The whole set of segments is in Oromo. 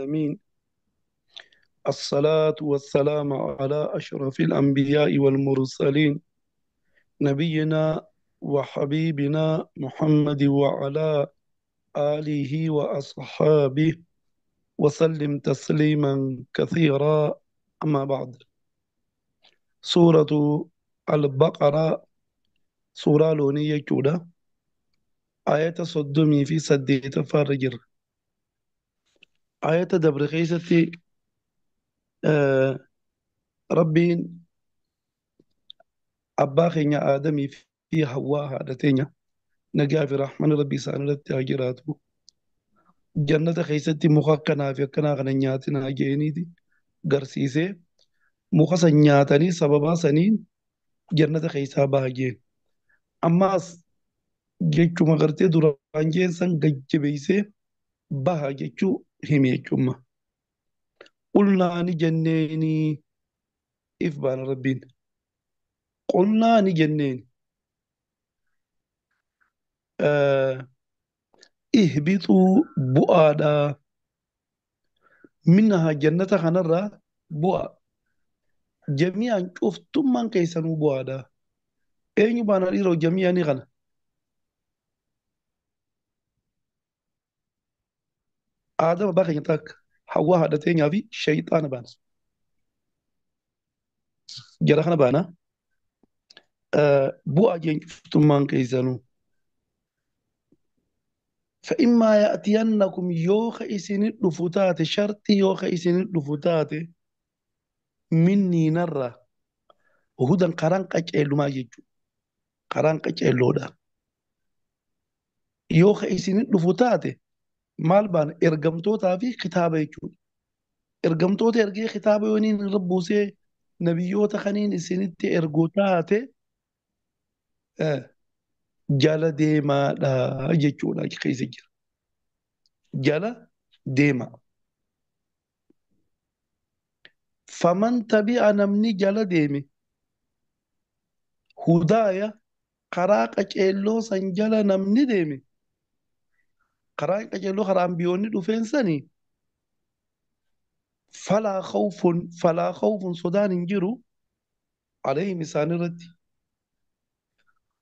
العالمين. الصلاة والسلام على أشرف الأنبياء والمرسلين، نبينا وحبيبنا محمد وعلى آله وأصحابه وسلم تسليما كثيرا. أما بعد، سورة البقرة سورة لونية كودا، آية صدمي في سديت فارجر، آية دبر خيستي. آه ربي أبا خينيا آدمي في حواء هادتينيا نجا في رحمن ربي سان رتي هجراتو جنة خيستي مخكنا في كنا غنياتنا جينيتي غرسيسي مخص نياتني سببا سنين جنة خيسا باجين. أماس جيتشو مغرتي دوران جين سن جيبيسي baha jechuu himi jechuumma. Qulnaa ni jenneeni if baana rabbiin. Qulnaa ni jenneeni. Ihbituu bu'aadha. Minnahaa jannata kanarraa bu'a. Jami'aan cuftummaan keessanuu bu'aadha. Eenyu baana dhiiroo jami'anii kana? Aadama abbaa keenya takka, Hawwaa haadha teenyaa fi Shayxaana baana. Jara kana baana. Bu'aa jeen cuftummaan keessanuu. فإما يأتينكم يوخ إسن الدفتات شرط يوخ إسن الدفتات مني نرى هدى قران قجل ما يجو قران قجل لودا يوخ إسن الدفتات maal baana ergamtootaa fi kitaaba jechuudha. Ergamtoota ergee kitaaba yooniin irra buusee nabiyyoota kaniin isinitti erguu taate jala deemaadha jechuudha keessa jira. Jala deema. Faman tabi'a namni jala deeme hudaaya karaa qaceelloo san jala namni deeme karaa qaceelloo karaa ambiyoonni dhufeen sanii falaa khawfun sodaan hin jiru alayhim isaanirratti.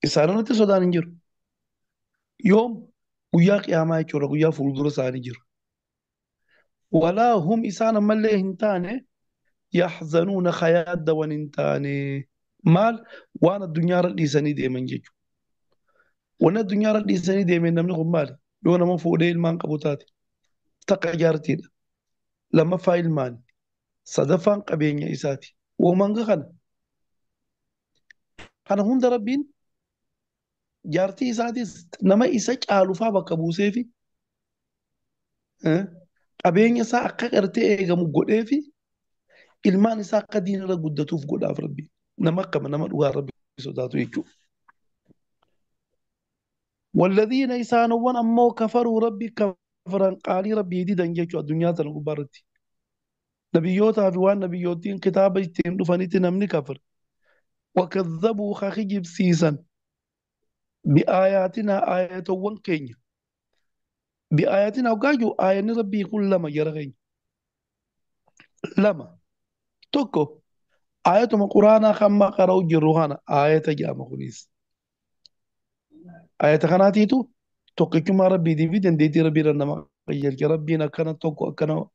Isaanirratti sodaan hin jiru. Yoom guyyaa qiyaamaa jechuudha, guyyaa fuuldura isaanii jiru. Walaa hum isaan ammallee hin taane yaxzanuuna khayaaddawan hin taane maal waan addunyaarra dhiisanii deeman jechuudha. Wanni addunyaarra dhiisanii deeman namni kun maali? Yoo nama fuudhee ilmaan qabu taate takka jaartiidha. Lammaffaa ilmaani. Sadaffaan qabeenya isaati. Woomanga kana. Kana hunda rabbiin jaartii isaatis nama isa caalufaa bakka buuseefi qabeenya isaa akka qartee eegamu godheefi ilmaan isaa akka diinarra guddatuuf godhaaf rabbiin. Nama akkama nama dhugaa rabbi sodaatu jechuudha. والذين إسانوان أمو كفروا ربي كفرا قالي ربي يديدن جيتشو الدنيا تنقبارتي نبيوتا في وان نبيوتين كتابة يتم دفنيتي نمني كفر وكذبوا خخجب سيسا بآياتنا آيات وان كينيا بآياتنا وقاجو آيان ربي كل لما جرغين لما توكو آيات ما قرانا خما قرأوا جروهانا آيات جامع خنيس آية خناتيتو توكيكما ربي دي في دنديتي ربي رنما قيلك ربي نكنا توكو أكنا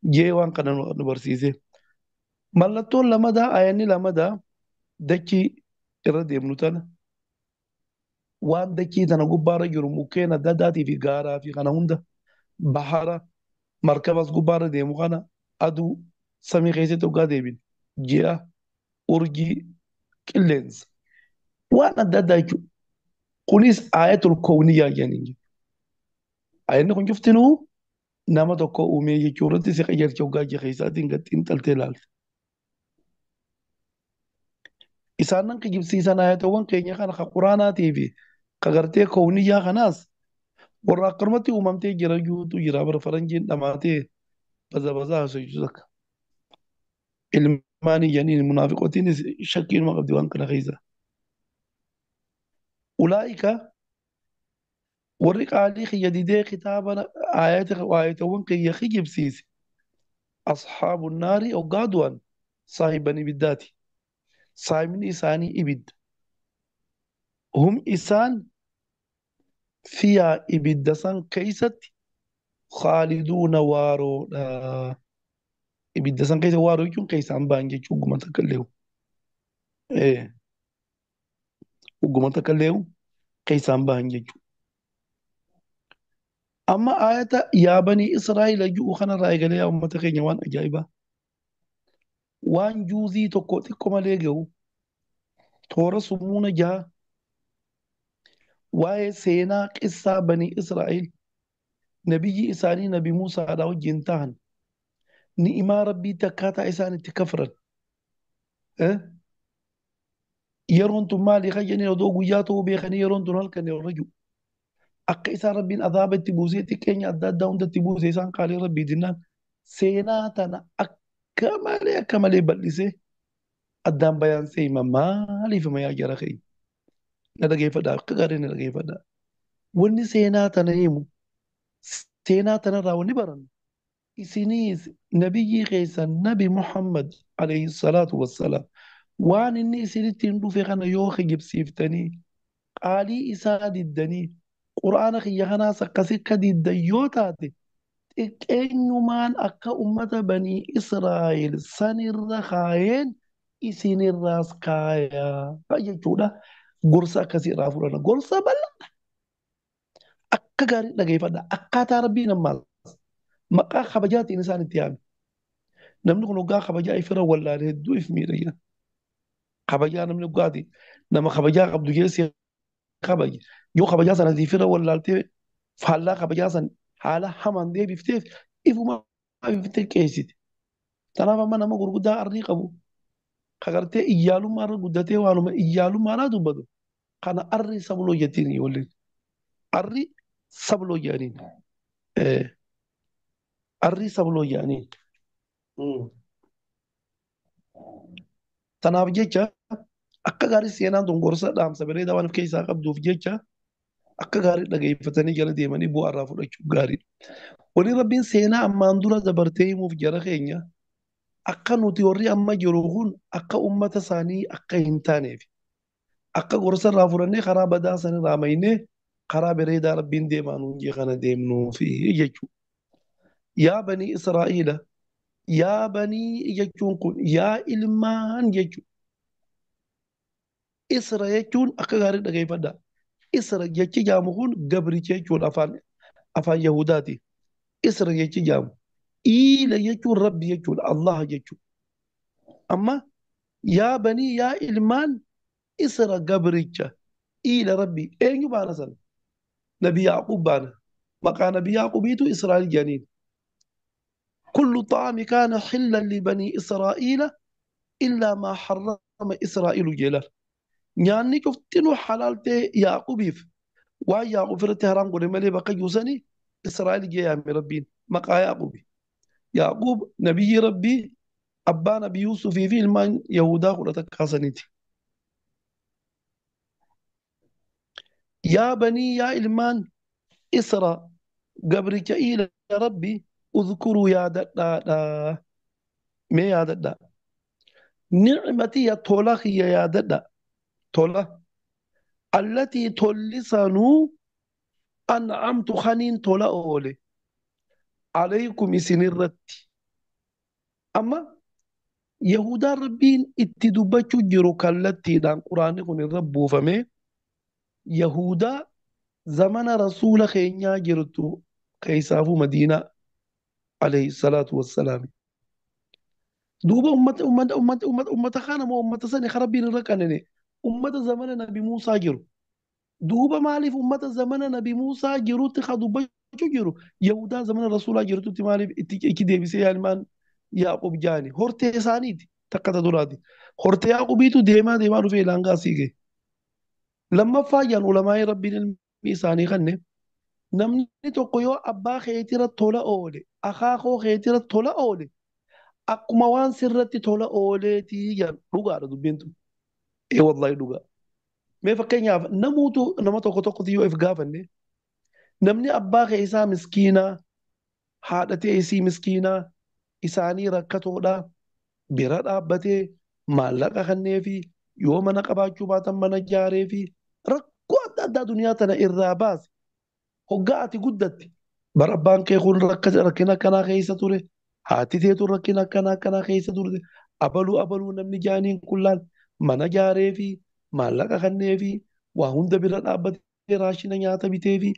جيوان كنا نبرسيسي ملتون لمدا آياني لمدا دكي إردي منوتانا وان دكي تنا قبارة جرموكينا داداتي في غارة في خنا هندا بحارة مركبة قبارة دي مخانا أدو سمي خيسي توقا ديبين جيا أرجي كلينز وانا داداتي kunis ayatul kowniyaa jedhaniin. Ayanni kun cuftinuu nama tokko uumee jechuu irratti si qajeelcha hoggaa jee keessaatiin gad xiinxaltee ilaalte. Isaan nan kijibsiisan ayatawwan keenya kana ka quraanaatii fi ka gartee kowniyaa kanaas warra akkanumatti uumamtee jira juutu jira bara faranjiin dhamaatee baza bazaa haasofsiisu takka. Ilmaan iyyaniin munaafiqootiinis shakkiinuma qabdi waan kana keessa. أولئك warri qaalii kiyya didee kitaaba aayatawwan kiyya kijibsiise Asxaabu naarii hoggaa du'an saahiban ibiddaati. Saahibni isaanii ibidda. Hum isaan fiyaa ibidda san keeysatti khaaliduuna waaroodha. Ibidda san keessa waaroo jechuun keessaan ba'an jechuu ugguma takka illee. Ugguma takka illee keessaan ba'an jechuudha. Amma ayata yaa banii Israa'el ji'u kanarraa eegalee yaa uummata keenya waan ajaa'ibaa. Waan juuzii tokko xiqqoo malee gahu toora summuuna jaha waa'ee seenaa qissaa banii Israa'el nabiyyi isaanii nabi Muusaadhaa wajjin tahan ni'imaa rabbiitti akkaataa isaan itti kafran. Yeroon tun maali kan jedhanii odoo guyyaa ta'uu beekanii yeroon tun halkan yeroo jiru. Akka isaan rabbiin azaaba itti buusee xiqqeenya adda addaa hunda itti buuse isaan qaalii rabbii dinnaan seenaa tana akka malee bal'isee addaan bayaansee hima maaliif hima yaa jara keenya. Na dhageeffadhaa akka gaarii na dhageeffadhaa. Wanni seenaa tana himu seenaa tanarraa wanni barannu isiniis nabiyyii keessan nabi Muhammad alayhi salaatu wassalaam waan inni isinitti hin dhufe kana yoo kijibsiiftanii qaalii isaa diddanii quraana kiyya kanaas akkasi akka diddan yoo taate xiqqeenyumaan akka ummata banii Israa'el sanirra kaayeen isinirraas kaayaa jechuudha. Gorsa akkasii irraa fudhanna. Gorsa bal'aadha. Akka gaarii dhageeffadha. Akkaataa rabbiin ammaas maqaa kabajaatiin isaan itti yaame. Namni kun hoggaa kabajaa ifirra wallaale hedduu if miidha jira. Kabajaa namni hoggaati nama kabajaa qabdu keessi kabaje. Yoo kabajaa sana ifirra wallaaltee faallaa kabajaa san haala hamaan deebifteef ifuma ifitti qeessite. Kanaaf amma nama gurguddaa arrii qabu kagartee iyyaalummaa irra guddatee waanuma iyyaalummaadhaa dubbatu kana arrii sabloo jettiin ijoolleen. Arrii sabloo jedhaniin. Arrii sabloo jedhaniin. Tanaaf jecha akka gaarii seenaan tun gorsa dhaamsa bareedaa waan of keessaa qabduuf jecha akka gaarii dhageeffatanii jala deemanii bu'aa irraa fudhachuuf gaariidha. Waliin rabbiin seenaa ammaan dura dabartee himuuf jara keenya akka nuti warri amma jiru kun akka ummata isaanii akka hin taaneef akka gorsa irraa fudhannee karaa badaa sanirraa maynee karaa bareedaa rabbiin deemaa nuun jee kana deemnuufi jechuudha. Yaa banii Israa'iila yaa banii jechuun kun yaa ilmaan jechuudha. Isra jechuun akka gaarii dhageeffadhaa. Isra jechi jaamu kun gabricha jechuudha afaan Yahudaati. Isra jechi jaamu. Iila jechuun rabbi jechuudha Allah jechuudha. Amma yaa banii yaa ilmaan Isra gabricha iila rabbi eenyu baana sana? Nabi Yaaqub baana. Maqaa Nabi Yaaqubiitu Israa'el jedhaniin. Kullu xaami kaana xillan libanii Israa'iila illaa maa harrama Israa'ilu jeelar. Nyaanni cuftinuu halaal ta'e Yaaqubiif waan Yaaqub irratti haraam godhe malee bakka juusanii Israa'el jee yaame rabbiin maqaa Yaaqubi. Yaaqub nabiyyi rabbii abbaa nabi Yuusufii fi ilmaan Yahudaa kudha takkaasaniiti. Yaa banii yaa ilmaan Isra gabricha iila rabbi udhkuruu yaadadhaadha. Mee yaadadhaa. Nicmatii tola kiyya yaadadha. Tola. Allatii tolli sanuu an'amtu kaniin tola oole. Alaykum isinirratti. Amma Yahudaan rabbiin itti dubbachuu jiru kallattiidhaan quraanni kun irra buufame Yahudaa zamana rasuula keenyaa jirtu keessaafuu Madiinaa alayhi salaatu wassalaam. Duuba ummata kana moo ummata sani kan rabbiin irra qanane ummata zamana nabi Muusaa jiru. Duuba maaliif ummata zamana nabi Muusaa jirutti ka dubbachuu jiru Yahudaa zamana rasuulaa jirtutti maaliif itti deebisee yaa ilmaan Yaaqub jaani hortee isaaniiti takka ta duraati. Hortee Yaaqubiitu deemaa deemaa dhufee laangaa siige. Lammaffaa jaan ulamaa'ii rabbiin ilmi isaanii kanne namni tokko yoo abbaa keetira tola oole akaakoo keetira tola oole akkuma waan sirratti tola ooleetii jaan dhugaadha dubbiin tun. Ee wallaahi dhugaa. Mee fakkeenyaaf namuutu nama tokko tokkotti yoo if gaafanne namni abbaa kee isaa miskiinaa haadha ta'e isii miskiinaa Isaanii rakkatoodha. Bira dhaabbatee maallaqa kannee fi yoo mana qabaachuu baatan mana ijaaree fi rakkoo adda addaa duniyaa tana irraa baase. Hoggaa ati guddatte bara abbaan kee kun rakkina akkanaa keessa ture, haati teetu rakkina akkanaa akkanaa keessa turte, abaluu abaluu namni jaaniin kun laal mana ijaaree fi maallaqa kannee fi waa hunda bira dhaabbatee raashina nyaata bitee fi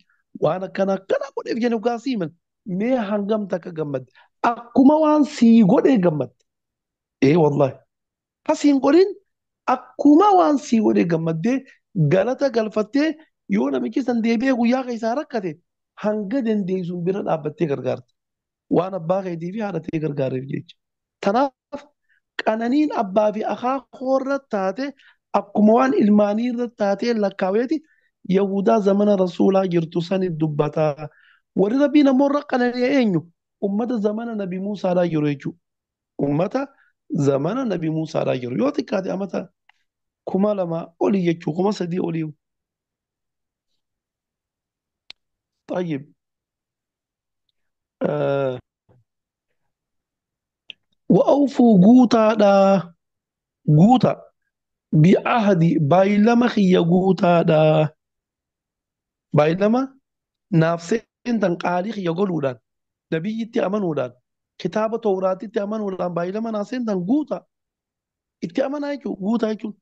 waan akkanaa akkanaa godheef jennu gaasii himan. Mee hangam takka gammadde? Akkuma waan sii godhee gammadde. Ee wallaahi. Hasiin godhin akkuma waan sii godhee gammaddee galata galfattee yoo namichi san deebi'ee guyyaa keessaa rakkate hanga dandeessuun bira dhaabbattee gargaarta. Waan abbaa keetii fi haadha tee gargaareef jecha. Tanaaf qananiin abbaa fi akaakuu irra taate akkuma waan ilmaanii irra taatee lakkaaweeti Yahudaa zamana rasuulaa jirtu sani dubbataa. Warri rabbiin ammoo irra qanani'e eenyu? Ummata zamana Nabi Muusaadhaa jiru jechuudha. Ummata zamana Nabi Muusaadhaa jiru. Yoo xiqqaate amata 2000 olii jechuudha. 3000 olii. طيب وأوفوا قوتا دا قوتا بعهدي بايلما خي قوتا دا بايلما نافسين تنقالي خي يقولوا نبي اتي أمنوا كتابة توراة اتي أمنوا بايلما نافسين تن قوتا اتي أمن هيكو قوتا هيكو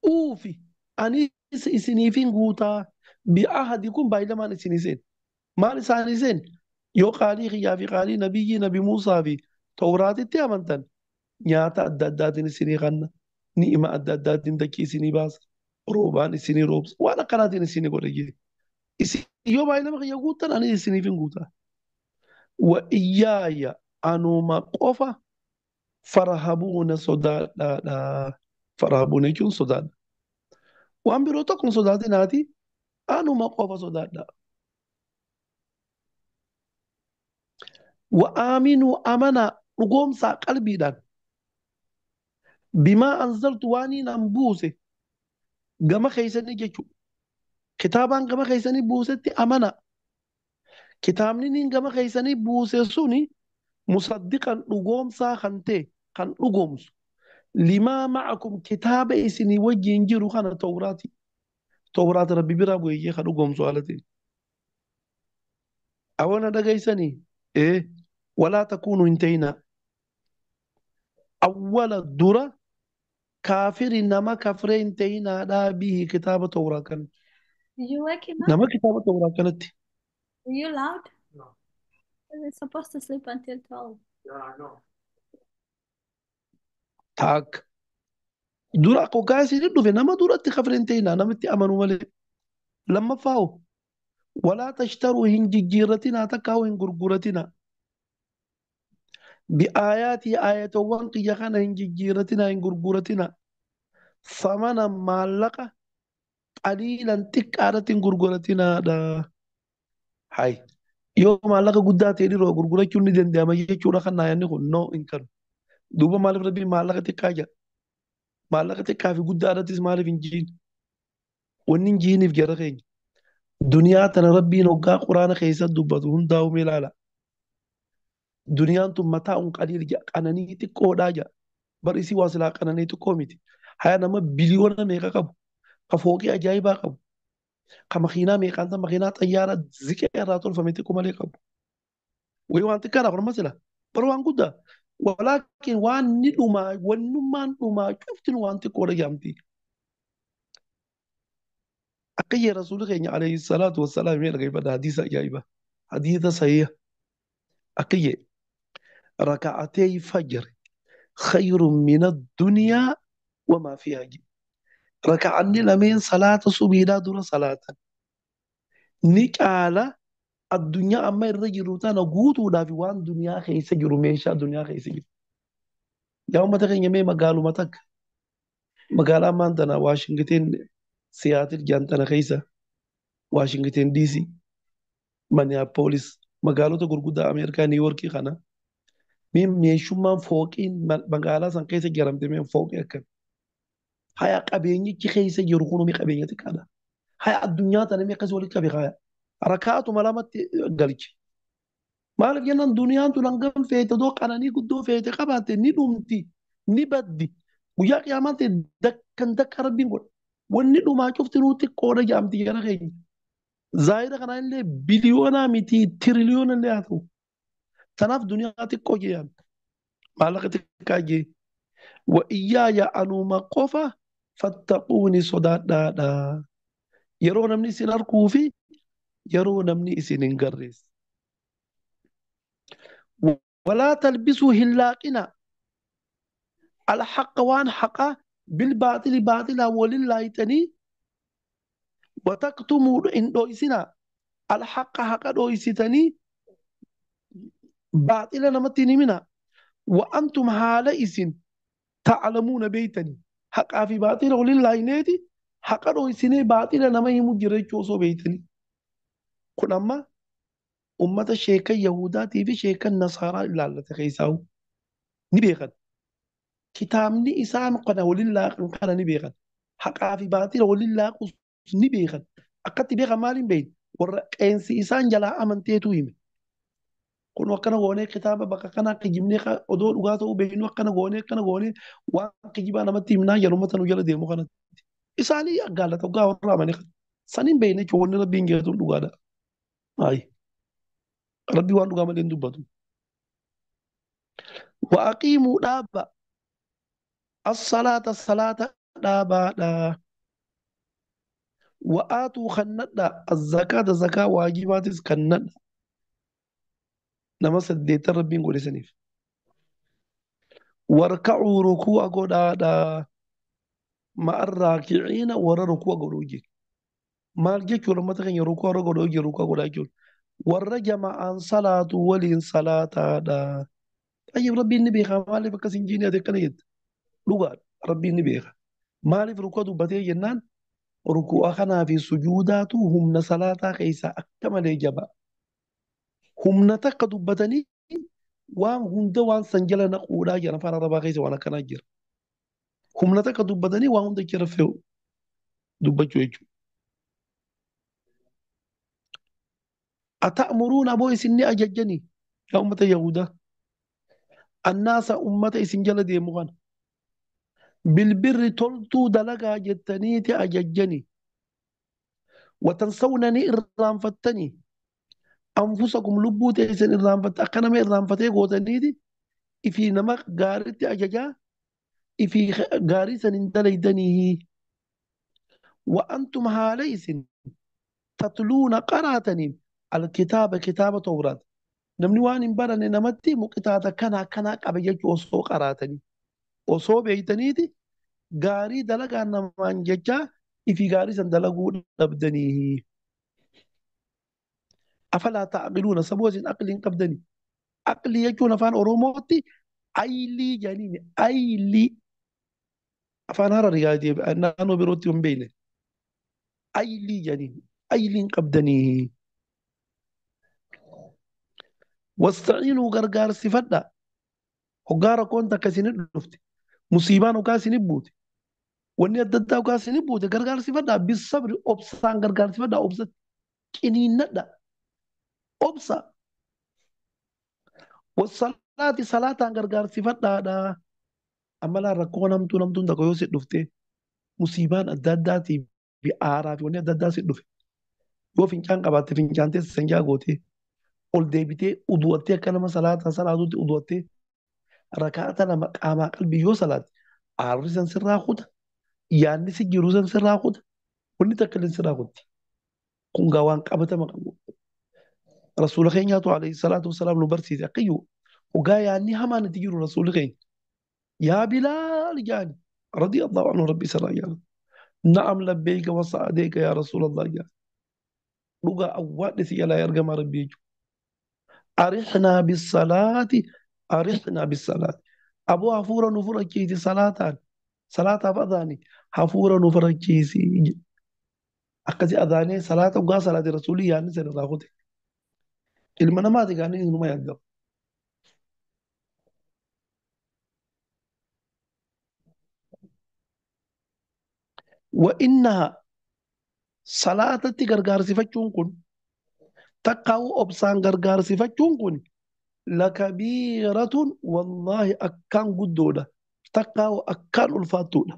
أوفي أني إسنيفين قوتا بعهدكم بايلما نسينيسين ما لسانيسين yoo qaalii kiyyaa fi qaalii nabiyyi nabi Muusaa fi Tawraatitti amantan nyaata adda addaatiin isinii kanna, ni'ima adda addaatiin dachii isinii baasa, roobaan isinii roobsa, waan akkanaatiin isinii godhe jee. Isin yoo baay'ee kiyya guuttan ani isiniif hin guuta. Wa iyyaaya anuma qofa farhabuuna sodaadhaadha. Farhabuuna jechuun sodaadha. Waan biroo tokko hin sodaatinaati anuma qofa sodaadha. وآمنوا أمنا رقوم سا قلبي دان بما أنزلت واني نمبوسه قما خيسني جيشو كتابان قما خيسني بوستي أمنا كتابني نين قما خيسني بوسه سوني مصدقا رقوم سا خنتي خن رقوم لما معكم كتاب إسني وجه ينجرو خنا توراتي تورات ربي برابو يجي خن رقوم سؤالتي أولا دقيسني إيه ولا تكونوا انتهينا أول الدرة كافر إنما كفر انتهينا لا به كتاب توراة كان. Did you wake him up? نما كتاب توراة كانت. Were you loud? No. We're supposed to sleep until 12. Yeah, I know. تاك درة قوكاسي ندو نما درة كفر انتهينا نما تأمنوا ملي لما فاو ولا تشتروا هنجيرتنا تكاو هنغرغرتنا بآياتي آية وانقيا خان هنجيرتنا هنغرغرتنا ثمنا مالقة قليلا تكارة غرغرتنا دا هاي يوم مالقة قدات يديرو غرغرة كوني دندي أما يجورا خان يعني نو إنكار دوبا مالف ربي مالقة تكاجا مالقة تكافي قدات مالف إنجيل وننجيني في جرخين دنيا تنا ربي نوقا قرآن خيسا دبتو هنداو ملالا دنيا أنتم متاع قليل جا قناني تكودا جا برئيسي واصلا قناني تكوميتي هيا نما بليون ميقا قبو قفوقي أجايبا قبو قمخينا ميقا أنت مخينا طيارة زكي راتول فميتكو مالي قبو ويوان تكارا فرمسلا بروان قدا ولكن وان ندوما ونمان دوما شفتن وان تكودا جامتي أكي رسول الله عليه الصلاة والسلام يرغب حديث أجايبا حديث صحيح أكي ركعتي فجر خير من الدنيا وما فيها ركعني لمن صلاة صبيلا دون صلاة نكالا الدنيا أما الرجل تانا قوتو لا في وان دنيا خيسة جرو ميشا دنيا خيسة جرو يوم ما تخين يمي مقالو ما تك مقالا ما انتنا واشنطن سياتل جانتنا خيسة واشنطن دي سي مانيابوليس مقالو تقول أمريكا نيويورك خانا مين ميشومان فوقين مقالا سان خيسة جرم تمين فوق أكن هيا قبيني كي خيسة جرو مي قبيني تكادا هيا الدنيا تنا مي قزولي كبي خايا ركعت ملامت قالك Maaliif jennaan duniyaan tun hangam feete odoo qananii guddoo feete qabaatte ni dhumti, ni baddi. Guyyaa qiyaamaatti dakkan dakka rabbiin godha. Wanni dhumaa cufti nuu xiqqoodha jaamti jara keenya. Zaahira kanaa illee biliyoonaa miti tiriliyoona illee haa ta'u. Tanaaf duniyaa xiqqoo jee maallaqa xiqqaa jee. Wa iyyaaya anuma qofa fattaquuni sodaadhaadha. Yeroo namni isin arguu fi yeroo namni isin hin garreesse. Walaa talbisuu hin laaqina. Alhaqa waan haqaa bilbaaxili baaxilaa waliin laayitanii wataktumuu hin dho'isinaa. Alhaqa haqa dho'isitanii baaxila namatti hin himinaa. Wa'antum haala isin ta'lamuuna beeytanii. Haqaa fi baaxila waliin laayineeti haqa dho'isinee baaxila nama himu jira jechuu osoo beeytanii. Kun amma ummata sheekan Yahudaatii fi sheekan Nasaaraa ilaallata keessaa'u ni beekan. Kitaabni isaan kana waliin laaqan kana ni beekan. Haqaa fi baaxila waliin laaqus ni beekan. Akkatti beekan maaliin beeyin? Warra qeensi isaan jalaa amanteetu hime. Kun akkana goonee kitaaba bakka kanaa kijibnee odoo dhugaa ta'uu beeknu akkana goonee akkana goonee waan kijibaa namatti himnaa jedhu uummata nu jala deemu kanatti. Isaanii gaallata dhugaa warra amane kana. Saniin beekne jechuun wanni rabbiin jedhu dhugaadha. Ayi. Rabbi waan dhugaa malee hin dubbatu. Wa aqiimuu dhaaba. As-salaata salaata dhaabaadha. Wa aatuu kannadha. Az-zakaata zakaa waajibaatis kannadha. Nama saddeettan rabbiin godhe saniif. Warka'uu rukuu'a godhaadha. Ma'ar raakiciina warra rukuu'a godhuu jiru. Maal jechuudha uummata keenya rukuu'a warra godhuu jiru rukuu'a godhaa jechuudha. Warra jama'aan salaatu waliin salaataadha. Tayyib rabbiin ni beeka maaliif akkas hin jiine ati akkana jetta. Dhugaadha rabbiin ni beeka. Maaliif rukuu'a dubbatee jennaan rukuu'a kanaa fi sujuudaatu humna salaataa keessaa akka malee jaba. Humna takka dubbatanii waan hunda waan san jala naquudhaa jira afaan arabaa keessa waan akkanaa jira. Humna takka dubbatanii waan hunda jala fe'u dubbachuu jechuudha. Ata'muruuna aboo isin ni ajajjanii yaa uummata Yahudaa. Annaasa uummata isin jala deemu kana. Bilbirri toltuu dalagaa jettaniiti ajajjanii. Watansawna ni irraanfattanii. Anfusakum lubbuu teessan irraanfatte akka nama irraanfatee gootaniiti ifii nama gaariitti ajajaa ifii gaarii san hin dalaydanii. Wa'antum haala isin tatluuna qaraataniin alkitaaba kitaaba Tawraat. Namni waan hin baranne namatti muqitaata kana akkanaa qaba jechuu osoo qaraatanii. Osoo beeytaniiti gaarii dalagaa namaan jechaa ifii gaarii san dalaguu dhabdanii. Afalaa ta'aqiluuna saboo isin aqlii hin qabdanii. Aqlii jechuun afaan Oromootti aylii jedhaniini aylii. Afaan Hararii naannoo birootti hin beekne. Aylii jedhaniini aylii hin qabdanii. Wastaciinuu gargaarsifadha. Hoggaa rakkoon takka isinit dhufte. Musiibaan hoggaa isinit buute. Wanni adda addaa hoggaa isinit buute gargaarsifadha. Bisabri obsaan gargaarsifadha. Obsa qiniinnadha. Obsa. Wassalaati salaataan gargaarsifadhaadha. Amma laa rakkoon hamtuun hamtuun takka yoo si dhufte musiibaan adda addaatii fi aaraa fi wanni adda addaa si dhufe. Yoo fincaan qabaatte fincaan teessa sanjaa gootee ol deebitee udu'attee akka nama salaataa salaatutti udu'attee rakaata lama qaamaa qalbii yoo salaatte aarri san sirraa kuta yaadni si jiru san sirraa kuta wanni takka illee sirraa kutti. Kun gaa waan qabatama qabu. Rasuula keenyaatu alayhi salaatu wasalaam nu barsiise akkayyuu hoggaa yaadni hamaan itti jiru rasuulli keenya. Yaa Bilaal jaani radiyallahu anhu rabbi isarraa jaala. Na'am labbeeyka wa sa'adeeka yaa rasuulallah jaani. Dhugaa awwaadhe si jalaa ergamaa rabbii jechuudha. Arixnaa bisalaati arixnaa bisalaati. Aboo hafuura nu furachiisi salaataan salaataaf adaani hafuura nu furachiisi. Akkasi adaanee salaata dhugaa salaati rasuulli yaadni sana irraa kute. Ilma namaati gaanii inuma yaadamu. Wa innaha salaatatti gargaarsifachuun kun Takkaa'u obsaan gargaarsifachuun kun lakabiiratun wallaahi akkaan guddoodha. Takkaa'u akkaan ulfaattuudha.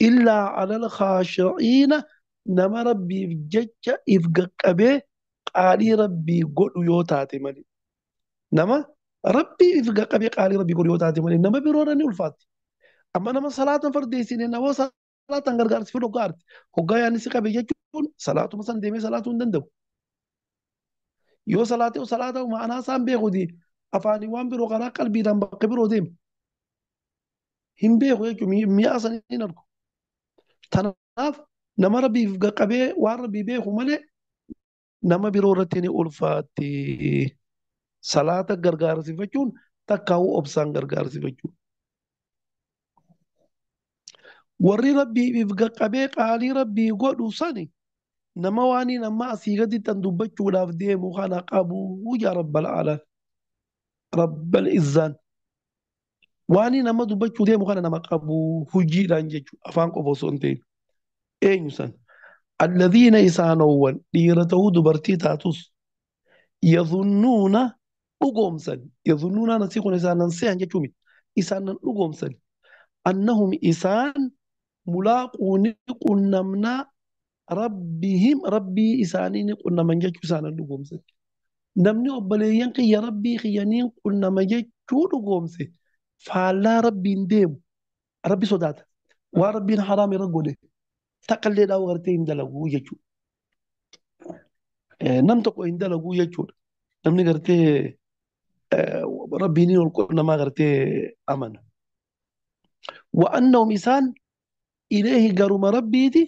Illaa alal khaashi'iina nama rabbiif jecha if qaqqabee qaalii rabbii godhu yoo taate malee. Nama rabbii if qaqqabee qaalii rabbii godhu yoo taate malee nama biroodha ni ulfaatti. Amma nama salaatan fardeessine nama salaatan gargaarsifadhu hoggaa arte. Hoggaa yaadni si qabe jechuun salaatuma san deemee salaatuu hin danda'u. Yoo salaatee salaata ma'anaa isaan beekuti afaanii waan biroo karaa qalbiidhaan bakka biroo deema. Hin beeku jechuun mi'a san hin argu. Tanaaf nama rabbiif qaqqabee waan rabbii beeku malee nama biroo irratti ni ulfaatti. Salaata gargaarsifachuun takkaa'uu obsaan gargaarsifachuun. Warri rabbiif qaqqabee qaalii rabbii godhu sani nama waan amma asii gaditti tan dubbachuudhaaf deemu kana qabu yaa rabbal aalamiin. Rabbal izzaan. Waan nama dubbachuu deemu kana nama qabu hojiidhaan jechuudha afaan qofa osoo hin ta'in. Eenyu san? Alladhiina isaanowwan dhiira ta'uu dubartii taatus yadhunnuuna dhugoomsan. Yadhunnuuna asii kun isaanan se'an jechuu miti. Isaanan dhugoomsan. Annahum isaan mulaaquu ni qunnamnaa rabbihim rabbii isaanii ni qunnaman jechuu isaanan dhugoomsan. Namni obboleeyyan kiyya rabbii kiyya ni qunnama jechuu dhugoomse faallaa rabbiin deemu rabbi sodaata. Waan rabbiin haraam irra godhe takkallee dhaa'u gartee hin dalaguu jechuudha. Nam tokko hin dalaguu jechuudha. Namni gartee rabbiin ol qunnamaa gartee amana. Wa'annahum isaan ilayhi garuma rabbiiti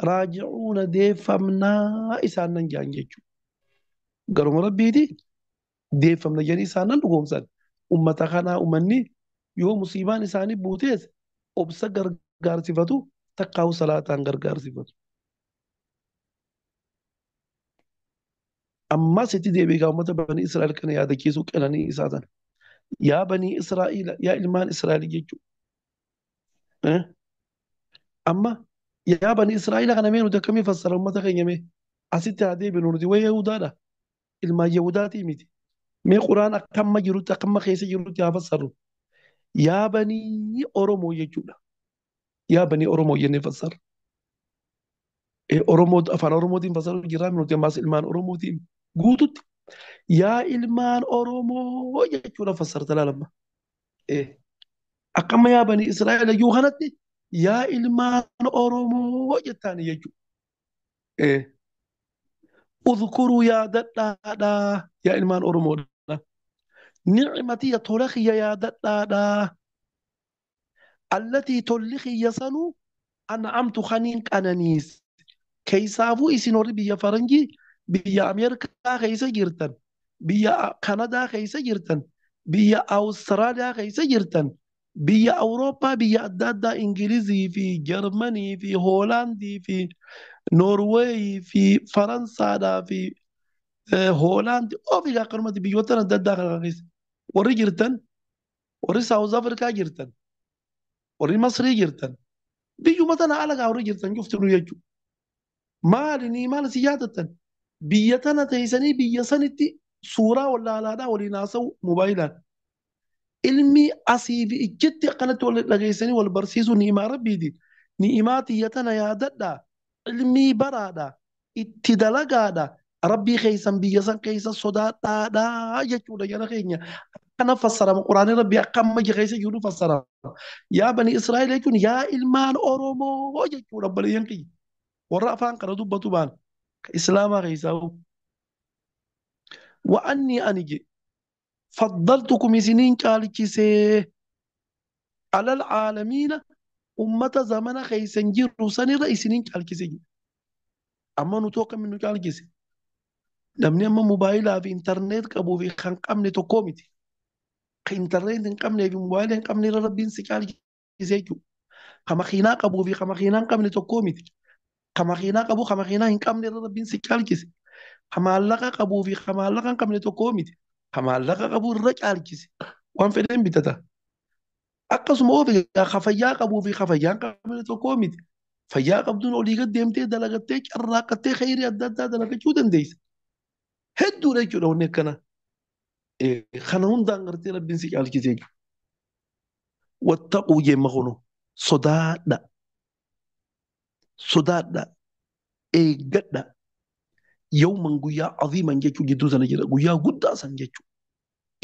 raaji'uuna deeffamnaa isaan nan jaan jechuudha. Garuma rabbiiti deeffamna jedhanii isaan nan dhugoomsan. Ummata kanaa ummanni yoo musiibaan isaanii buutees obsa gargaarsifatu takkaa'u salaataan gargaarsifatu. Ammas itti deebi'ee uummata banii Israa'el kana yaadachiisuu qananii isaa sana. Yaa banii Israa'el yaa ilmaan Israa'el jechuudha. Amma yaa banii Israa'el kana mee nuti akkamii fassara uummata keenya mee asitti haa deebinu nuti wayii Yahudaadha. Ilmaan Yahudaatii miti. Mee Quraan akkamma jirutti akkamma keessa jirutti haa fassarru. Yaa banii Oromoo jechuudha. Yaa banii Oromoo jennee fassarra. Oromoo afaan Oromootiin fassaruu jirraa nuti ammaas ilmaan Oromootiin guututti. Yaa ilmaan Oromoo jechuudha fassarta laalamma. Akkamma yaa banii Israa'el iyyuu kanatti yaa ilmaan Oromoo jettaani jechuudha. Udhkuruu yaadadhaadhaa yaa ilmaan Oromoodha. Nicmatii tola kiyya yaadadhaadhaa. Allatii tolli kiyya sanuu an'amtu kaniin qananiis. Keessaafuu isin warri biyya Faranjii biyya Ameerikaa keessa jirtan, biyya Kanadaa keessa jirtan, biyya Awustiraaliyaa keessa jirtan, biyya Awurooppaa biyya adda addaa Ingilizii fi Jarmanii fi Hoolaandii fi Noorweeyii fi Faransaadhaa fi Hoolaandii ofii akkanumatti biyyoota adda addaa kana keessa warri jirtan, warri Saawuz Afrikaa jirtan, warri Masrii jirtan, biyyuma tana alagaa warri jirtan cuftinuu jechuudha. Maali ni maal si yaadattan? Biyya tana teessanii biyya sanitti suuraa wallaalaadhaa waliin haasa'u moobaayilaan. Ilmi asii fi ichitti akkanatti wal dhageessanii wal barsiisuu ni'imaa rabbiiti. Ni'imaa tiyya tana yaadadhaa. Ilmii baraadhaa. Itti dalagaadhaa. Rabbii keessan biyya san keessa sodaadhaadhaa jechuudha jara keenya. Akkana fassarama Quraanni rabbii akka amma keessa jiru fassarama. Yaa bani Israa'el jechuun yaa ilmaan Oromoo jechuudha obboleeyyan kiyya. Warra afaan kana dubbatu baan islaamaa keessaa wa'anni ani je faddaltukum isiniin caalchisee alal caalamiina ummata zamana keessan jiru sanirra isiniin caalchise. Amma nuti akkamiin nu caalchise? Namni amma mobaayilaa fi intarneet qabuu fi kan qabne tokkoo miti. Kan intarneet hin qabnee fi mobaayila hin qabne irra rabbiin si caalchise jechuudha. Kan makiinaa qabuu fi kan makiinaa hin qabne tokkoo miti. Kan makiinaa qabu kan makiinaa hin qabne irra rabbiin si caalchise. Kan maallaqa qabuu fi kan maallaqa hin qabne tokkoo miti. Kan maallaqa qabu irra caalchise. Waan fedheen bitata. Akkasuma ofi kan fayyaa qabuu fi kan fayyaa hin qabne tokkoo miti. Fayyaa qabduun olii gad deemtee dalagattee carraaqqattee khayrii adda addaa dalagachuu dandeessa. Hedduudha jechuudha wanni akkana. Kana hundaan gartee Rabbiin si caalchisee jiru. Wattaquu jeemma kunu sodaadha. Sodaadha. Eeggadha. Yawman guyyaa aziiman jechuun jidduu sana jira. Guyyaa guddaa san jechuudha.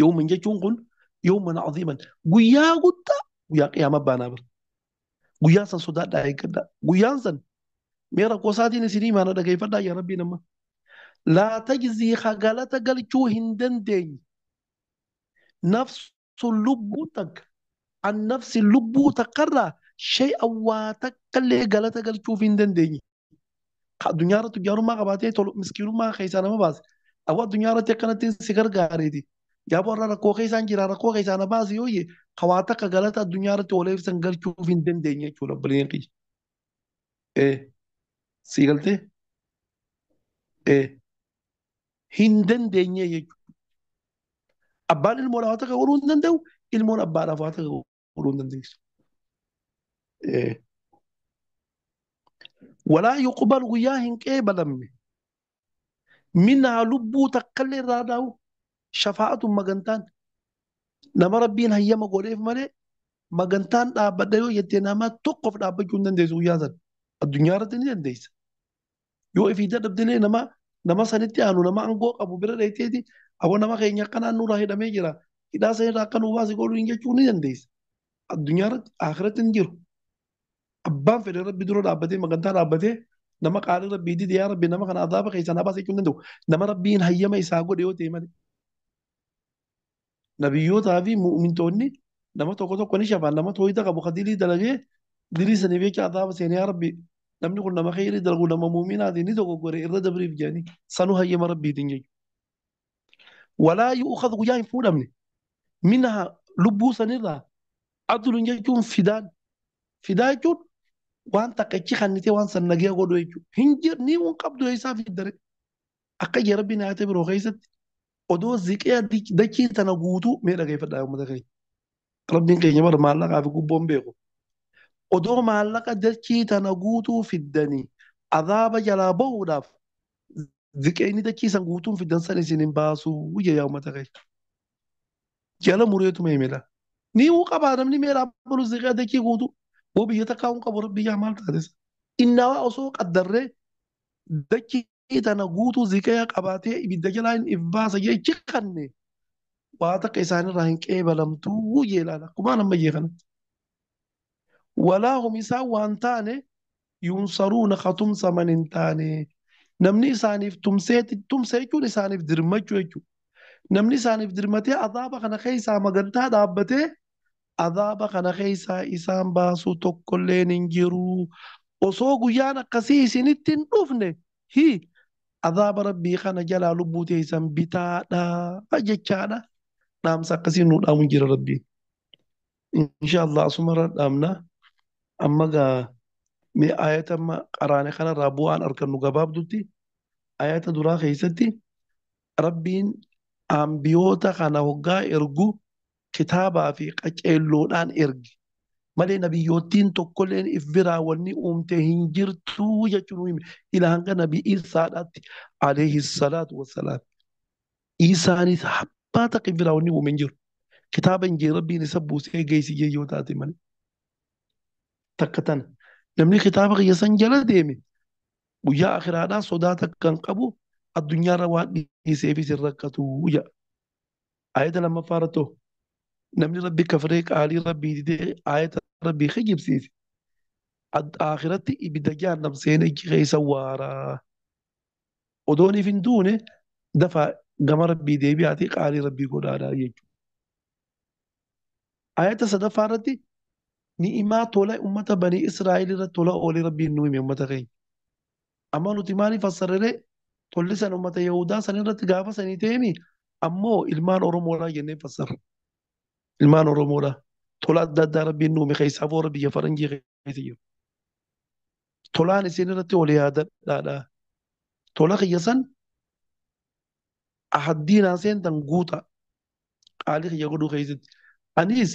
Yawman jechuun kun yawman aziiman guyyaa guddaa guyyaa qiyaamaa baanaa bira. Guyyaa san sodaadhaa eeggadha. Guyyaan san mee rakkoo isaatiin isinii maana dhageeffadhaa yaa Rabbiin amma. Laa tajzii galata galchuu hin dandeenye. Nafsu lubbuu takka an nafsi lubbuu takkarraa shay'an waa takkallee galata galchuuf hin dandeenye. Addunyaa irratti jaarummaa qabaatee tolu miskiinummaa keessaa nama baase. Awwa addunyaa irratti akkanatti si gargaareeti. Yaa warra rakkoo keessaan jira rakkoo keessaa na baase yoo jee waa takka galata addunyaa irratti ooleef san galchuuf hin dandeenye jechuudha obboleeyyan kiyya. Sii galtee? Hin dandeenye jechuudha. Abbaan ilmoodhaaf waa takka godhuu hin danda'u, ilmoon abbaadhaaf waa takka godhuu hin dandeessu. Walaa yuqbal guyyaa hin qeebalamne. Minhaa lubbuu takkallee irraa dhaa'u shafaa'atun magantaan. Nama Rabbiin hayyama godheef malee magantaan dhaabbadha yoo jettee nama tokkoof dhaabbachuu hin dandeessu guyyaa sana. Addunyaa irratti ni dandeessa. Yoo ifii dadhabdilee nama sanitti aanu nama aangoo qabu bira dheeyteeti awwa nama keenya akkanaan nurraa hidhamee jira. Hidhaa sanirraa akka nu baase godhuu hin jechuu ni dandeessa. Addunyaa irratti akhiratti hin jiru. Abbaan fedhe Rabbi dura dhaabbatee magantaa dhaabbatee nama qaalii Rabbii dide yaa Rabbi nama kana azaaba keessaa na baase jechuu hin danda'u. Nama Rabbiin hayyama isaa godhe yoo ta'e malee. Nabiyyootaa fi mu'mintoonni nama tokko tokko ni shafaan nama tooyita qabu ka dilii dalagee dilii saniif jecha azaaba seene yaa Rabbi namni kun nama kheyrii dalagu nama mu'minaati ni dogoggore irra dabriif jedhanii sanuu hayyama Rabbiitiin jechuudha. Walaa yu'ukhadhu guyyaa hin fuudhamne minhaa lubbuu sanirraa adlun jechuun fidaan fidaa jechuun waan takka ichi kannitee waan san nagaya godhu jechuudha. Hin jiru ni hin qabdu isaa fiddare akka jee Rabbiin ayata biroo keessatti odoo ziqee dachii tana guutuu mee dhageeffadhaa uummata keenya. Rabbiin keenya bara maallaqaa fi gubboon beeku. Odoo maallaqa dachii tana guutuu fiddanii azaaba jalaa bahuudhaaf ziqeenni dachii san guutuun fiddan san isin hin baasuu jee yaa uummata keenya. Jala mureetuma himela. Ni huu qabaa namni meeraa balu ziqee dachii guutuu. Boo biyya takkaa hin qabu rabbi yaa maal taatisa. Innawaa osoo qaddarree dachii tana guutuu ziqee qabaatee ibidda jalaa hin if baasa jechi kanne waa takka isaanirraa hin qeebalamtuu jeelaan akkuma amma jee kanatti. Walaa hum isaan waan taane yunsaruuna katumsaman hin taane. Namni isaaniif tumseeti tumsa jechuun isaaniif dirmachuu jechuudha. Namni isaaniif dirmatee azaaba kana keessaa magantaa dhaabbatee azaaba kana keessaa isaan baasuu tokkolleen hin jiru. Osoo guyyaan akkasii isinitti hin dhufne hi azaaba rabbii kana jalaa lubbuu teessan bitaadha jechaadha. Dhaamsa akkasii nu dhaamu jira rabbiin. Inshallah asumarra dhaamna. Amma gaa mee ayata amma qaraane kanarraa bu'aan argannu gabaabdutti ayata duraa keessatti rabbiin ambiyoota kana hoggaa ergu kitaabaa fi qaceelloodhaan ergi. Malee nabiyyoottiin tokkolleen if biraa wanni uumte hin jirtu jechuun hime. Ila hanga nabii Isaadhaatti alayhi salaatu wassalaam. Isaanis abbaa takka if biraa wanni uume hin jiru. Kitaaba hin jiru rabbiin isa buusee geessi jee yoo taate malee. Takka tana. Namni kitaaba kiyya san jala deeme guyyaa akhiraadhaa sodaa takka hin qabu addunyaarra waan dhiiseefis hin rakkatu jedha. Ayata lammaffaa irratti namni rabbi kafree qaalii rabbii didee ayata rabbii kijibsiise akhiratti ibidda jahannam seenee achi keessa waaraa. Odooniif hin duune dafa gama rabbii deebi'aatii qaalii rabbii godhaadhaa jechuudha. Ayata sadaffaa irratti ni'imaa tola uummata banii Israa'el irra tola oolee rabbiin nu hime uummata keenya. Amma nuti maaliif fassarree tolli san uummata Yahudaa san irratti gaafa sanii ta'eemi ammoo ilmaan Oromoodhaa jennee fassarra. Ilmaan Oromoodhaa tola adda addaa rabbiin nu hime keessaa boora biyya faranjii keessa jiru. Tolaan isin irratti ol yaadadhaadha. Tola kiyya san ahaddiinaa seentan guuta qaalii kiyya godhuu keessatti. Anis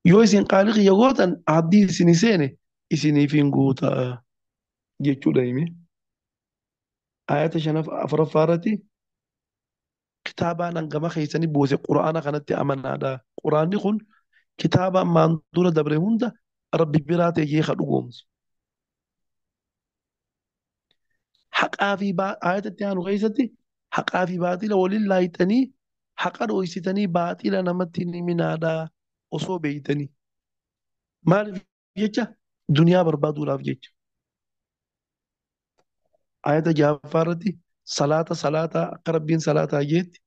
yoo isin qaalii kiyya gootan ahaddii isin seene isiniif hin guuta jechuudha hime. Ayata shanaf afuraffaa irratti Kitaabaan hangama keessanii buuse quraana kanatti amanaadha. Quraanni kun kitaaba ammaan dura dabre hunda rabbi biraa ta'ee ka dhugoomsu. Haqaa fi ayatatti aanu keessatti haqaa fi baatila waliin laayitanii haqa dhoksitanii baatila namatti ni minaadha osoo beeytanii. Maaliif jecha duniyaa barbaaduudhaaf jecha. Ayata ja'affaa irratti salaata salaata akka rabbiin salaataa jeetti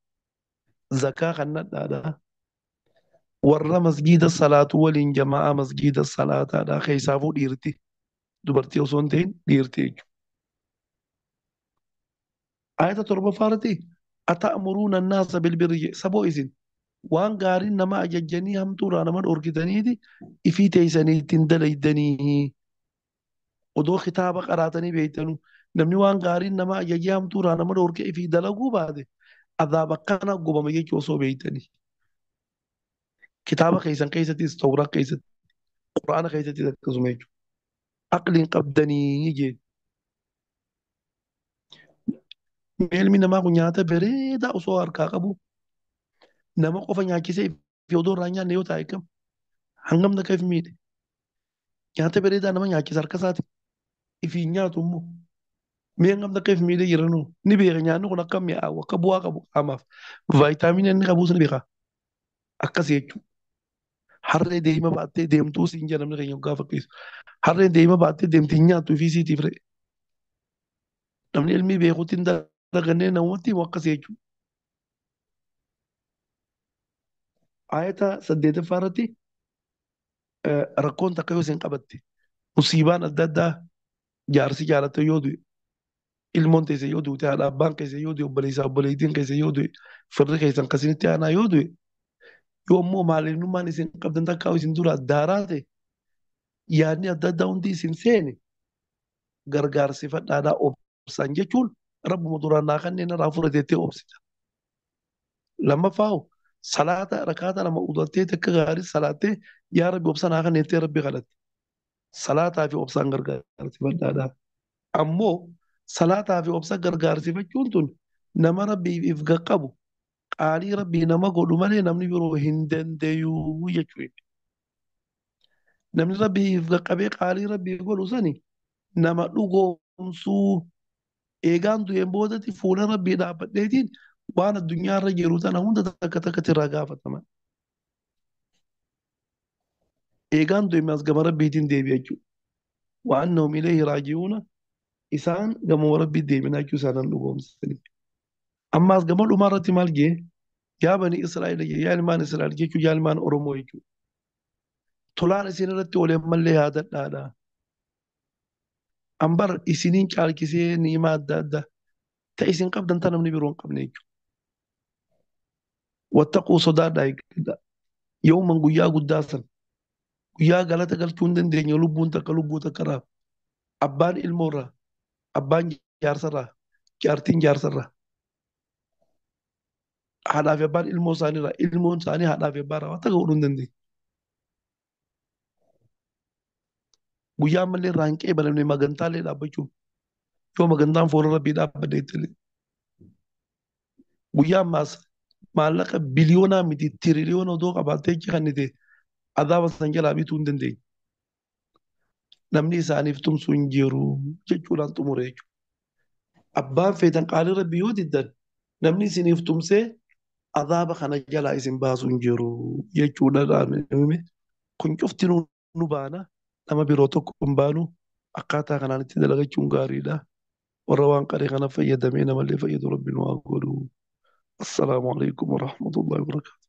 zakaa kannadhaadha. Warra masgiida salaatu waliin jamaa'aa masgiida salaataadha keessaafuu dhiirti dubartii osoo hin ta'in dhiirti jechuudha. Ayata torbaffaa irratti ata'muruuna annaasa bilbirri saboo isin waan gaariin nama ajajjanii hamtuurraa nama dhorkitaniiti ifii teessanii ittiin dalaydanii odoo kitaaba qaraatanii beeytanuu namni waan gaariin nama ajajee hamtuurraa nama dhorke ifii dalaguu baate azaaba akkana gubama jechuu osoo beeytanii. Kitaaba keessan keessattis tawraa keessatti quraana keessattis akkasuma jechuudha. Aqliin qabdanii jee. Ilmi namaa kun nyaata bareedaa osoo harkaa qabu nama qofa nyaachisee fi odoo irraa nyaanne yoo taa'e kam hangam takka if miidhe. Nyaata bareedaa nama nyaachisa harka isaati. Ifiin nyaatu immoo mee hangam takka if miidhee jiranuu ni beeka nyaanni kun akka mi'aawu akka bu'aa qabu qaamaaf vaayitaamiinii inni qabus ni beeka. Akkas jechuudha. Harree deema baattee deemtuu siin jedha namni keenya gaafa fakkeessu. Harreen deema baattee deemti hin nyaattu ifii siitiif re'e. Namni ilmi beekutti hin dalagannee namumatti himu akkas jechuudha. Ayata saddeetaffaa irratti rakkoon takka yoo isin qabatte musiibaan adda addaa jaarsi jaalatte yoo du'e ilmoon teesse yoo duute haadha abbaan keessa yoo du'e obboleessaa obboleettiin keessa yoo du'e firri keessan kasinitti aanaa yoo du'e yoo immoo maaliinummaan isin qabdan takka isin dura daaraa ta'e yaadni adda addaa hundi isin seene gargaarsifadhaadhaa obsan jechuun rabbuma duraan naa kanneen irraa fudhateettee obsita. Lammaffaa salaata rakaata lama udattee takka gaarii salaattee yaa rabbi obsa naa kanneettee rabbi kadhatte. Salaataa fi obsaan gargaarsifadhaadhaa. Ammoo salaataa fi obsa gargaarsifachuun tun nama rabbiif if qaqqabu qaalii rabbii nama godhu malee namni biroo hin danda'u jechuudha. Namni rabbii if qaqqabee qaalii rabbii godhu sani nama dhugoomsuu eegaan du'een boodatti fuula rabbii dhaabbadheetiin waan addunyaarra jiru tana hunda takka takkatti irraa gaafatama. Eegaan du'e as gama rabbiitiin deebi'a jechuudha. Waan annahum ilayhi raaji'uuna isaan gama rabbii deebinaa jechuu isaanan dhugoomsanii. Ammaas gama dhumaa irratti maal jee yaa bani Israa'el yaa ilmaan Israa'el jechuun yaa ilmaan Oromoo jechuudha. Tolaan isin irratti oolee ammallee yaadadhaadha. Ambar isiniin caalchisee ni'imaa adda addaa ta'e isin qabdan tan namni biroo hin qabne jechuudha. Wattaquu sodaadhaa eeggadhaa. Yooman guyyaa guddaa san guyyaa galata galchuu hin dandeenye lubbuun takka lubbuu takka irraa abbaan ilmoo irraa abbaan jaarsarraa jaartiin jaarsarraa haadhaa fi abbaan ilmoo isaaniirraa ilmoon isaanii haadhaa fi abbaa irraa waan takka godhuu hin dandeenye. Guyyaa ammallee irraa hin qeebalamne magantaallee dhaabbachuun yoo magantaan fuula rabbii dhaabbadde illee guyyaa ammaas maallaqa biliyoonaa miti tiriliyoona odoo qabaattee achi kannite azaaba san jalaa bituu hin dandeenye. Namni isaaniif tumsu hin jiru jechuudhaan xumure jechuudha. Abbaan feetan qaalii rabbii yoo diddan namni isiniif tumsee azaaba kana jalaa isin baasu hin jiru jechuudha. Kun cufti nu baana nama biroo tokko hin baanu akkaataa kanaan itti dalagachuun gaariidha. Warra waan qaree kana fayyadamee namallee fayyadu rabbi nu haa godhu. Assalaamu alaikum warahmatullahi wabarakatuh.